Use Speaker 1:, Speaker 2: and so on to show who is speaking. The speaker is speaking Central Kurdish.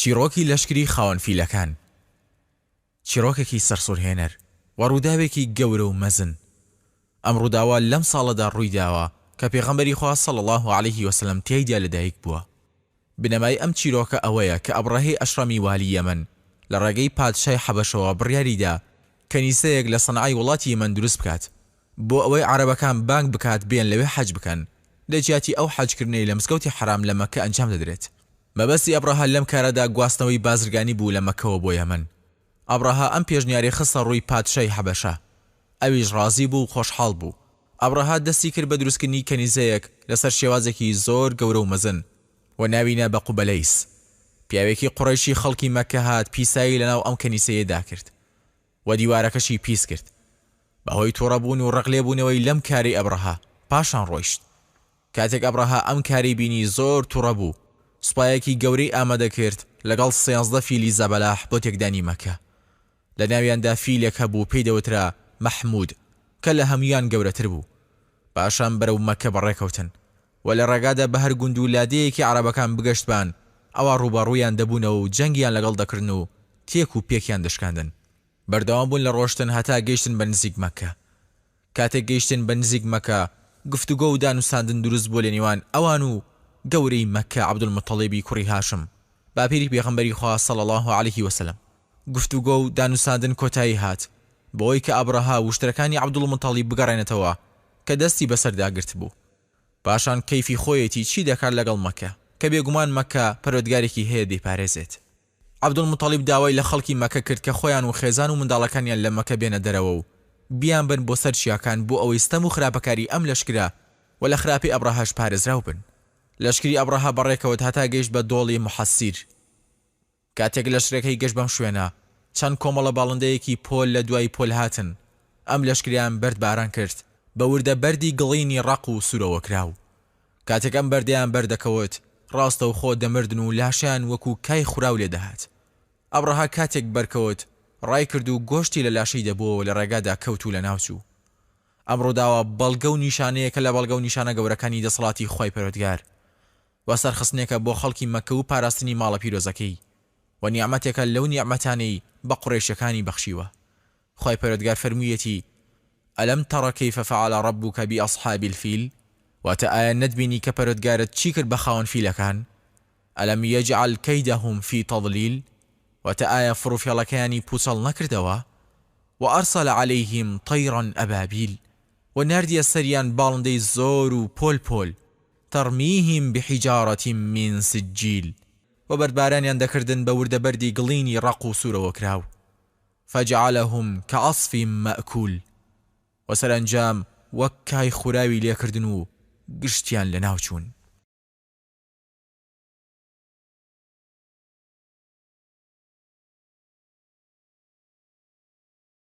Speaker 1: چیڕۆکی لەشکری خاوەن فیلەکان چیڕۆکێکی سەرسوڕهێنەر و ڕووداوێکی گەورە و مەزن. ئەم ڕووداوە لەم ساڵەدا ڕوویداوە کە پێغەمبەری خوا صلی اللە علیه وسلم تیایدا لەدایک بووە. بنەمای ئەم چیرۆکە ئەوەیە کە ئەبڕەهەی ئەشڕەمی والی یەمەن لە ڕێگەی پادشای حەبەشەوە بڕیاری دا کەنیسەیەک لە سەنعای وڵاتی یەمەن دروست بکات بۆ ئەوەی عەرەبەکان بانگ بکات بێن لەوێ حەج بکەن لە جیاتی ئەو حەج کردنەی لە مزگەوتی حەرام لە مەککە ئەنجام دەدرێت. مەبەستی ئەبڕەهە لەم کارەدا گواستنەوەی بازرگانی بوو لە مەککەوە بۆ یەمەن. ئەبڕەهە ئەم پێشنیارەی خستە ڕووی پادشای حەبەشە. ئەویش ڕازی بوو و خۆشحاڵ بوو. ئەبڕەهە دەستی کرد بە دروستکردنی کەنیزەیەک لەسەر شێوازێکی زۆر گەورە و مەزن و ناوی نا بە قوبەلەیس. پیاوێکی قوڕەیشی خەڵکی مەککە هات پیسایی لەناو ئەم کەنیسەیەدا کرد و دیوارەکەشی پیس کرد. بەهۆی توڕەبوون و ڕقلێبوونەوەی لەم کارەی ئەبڕەهە، پاشان ڕۆیشت. کاتێک ئەبڕەهە ئەم کارەی بینی زۆر توڕە بوو، سوپایەکی گەورەی ئامادە کرد لەگەڵ سێزدە فیلی زەبەلاح بۆ تێکدانی مەککە. لە ناویاندا فیلێک هەبوو پێی دەوترا مەحمود کە لە هەموویان گەورەتر بوو. پاشان بەرەو مەککە بەڕێکەوتن و لە ڕێگادا بە هەر گوند و لادێیەکی عەرەبەکان بگەشتبان ئەوا ڕووبەڕوویان دەبوونەوە و جەنگیان لەگەڵ دەکردن و تێک و پێکیان دەشکاندن. بەردەوام بوون لە ڕۆشتن هەتا گەیشتن بە نزیک مەککە. کاتێک گەیشتن بە نزیک مەکە، گفتوگۆ و دانوستاندن دروست بوو لە نێوان ئەوان و گەورەی مەککە عەبدولموتەڵیبی کوڕی هاشم، باپیری پێغەمبەری خوا صلی اللە علیه وسلم. گفتوگۆ و دانوستاندن کۆتایی هات بەوەی کە ئەبرەهە وشترەکانی عەبدولموتەڵیب بگەڕێنێتەوە کە دەستی بەسەردا گرتبوو. پاشان کەیفی خۆیەتی چی دەکات لەگەڵ مەککە، کە بێگومان مەککە پەروەردگارێکی هەیە دەیپارێزێت. عەبدولموتەڵیب داوای لە خەڵکی مەکە کرد کە خۆیان و خێزان و منداڵەکانیان لە مەکە بێنە دەرەوە و بیانبەن بۆ سەر چیاکان بۆ ئەوەی ستەم و خراپەکاری ئەم لەشکرە و لە خراپەی ئەبڕەهەش پارێزراو بن. لەشکری ئەبڕەهە بەڕێکەوت هەتا گەیشت بە دۆڵی موحەسسیر. کاتێک لەشکرەکەی گەشت بەم شوێنە، چەند کۆمەڵە باڵندەیەکی پۆل لە دوای پۆل هاتن، ئەم لەشکرەیان بەرد باران کرد بە وردە بەردی گڵینی ڕەق و سوورەوەکراو. کاتێک ئەم بەردەیان بەردەکەوت، ڕاستەوخۆ دەمردن و لاشەیان وەکو کای خوراو لێ دەهات. ئەبڕەهە کاتێک بەرکەوت، ڕایکرد و گۆشتی لە لاشەی دەبووەوە لە ڕێگادا کەوت و لەناوچوو. ئەم ڕووداوە بەڵگە و نیشانەیەکە لە بەڵگە و نیشانە گەورەکانی دەسەڵاتی خوای پەروەردگار و سەرخستنێکە بۆ خەڵکی مەککە و پاراستنی ماڵە پیرۆزەکەی و نیعمەتێکە لەو نیعمەتانەی بە قوڕەیشەکانی بەخشیوە. خوای پەروەردگار فەرموویەتی، الم تر کیف فعل ربک باصحاب الفیل، واتە ئایا نەتبینی کە پەروەردگارت چی کرد بە خاوەن فیلەکان؟ الم یجعل کیدهم فی تضلیل، واتە ئایا فڕوفێڵەکەیانی پوچەڵ نەکردەوە؟ وارسل علیهم طیرا ابابیل، وە ناردیە سەریان باڵندەی زۆر و پۆل پۆل، ترمیهم بحجارە من سجیل، وە بەردبارانیان دەکردن بە وردە بەردی گڵینی ڕەق و سوورەوەکراو. فجعلهم کعصف ماکول و سەرەنجام وەک کای خوراوی لێکردن و گشتیان لەناوچوون.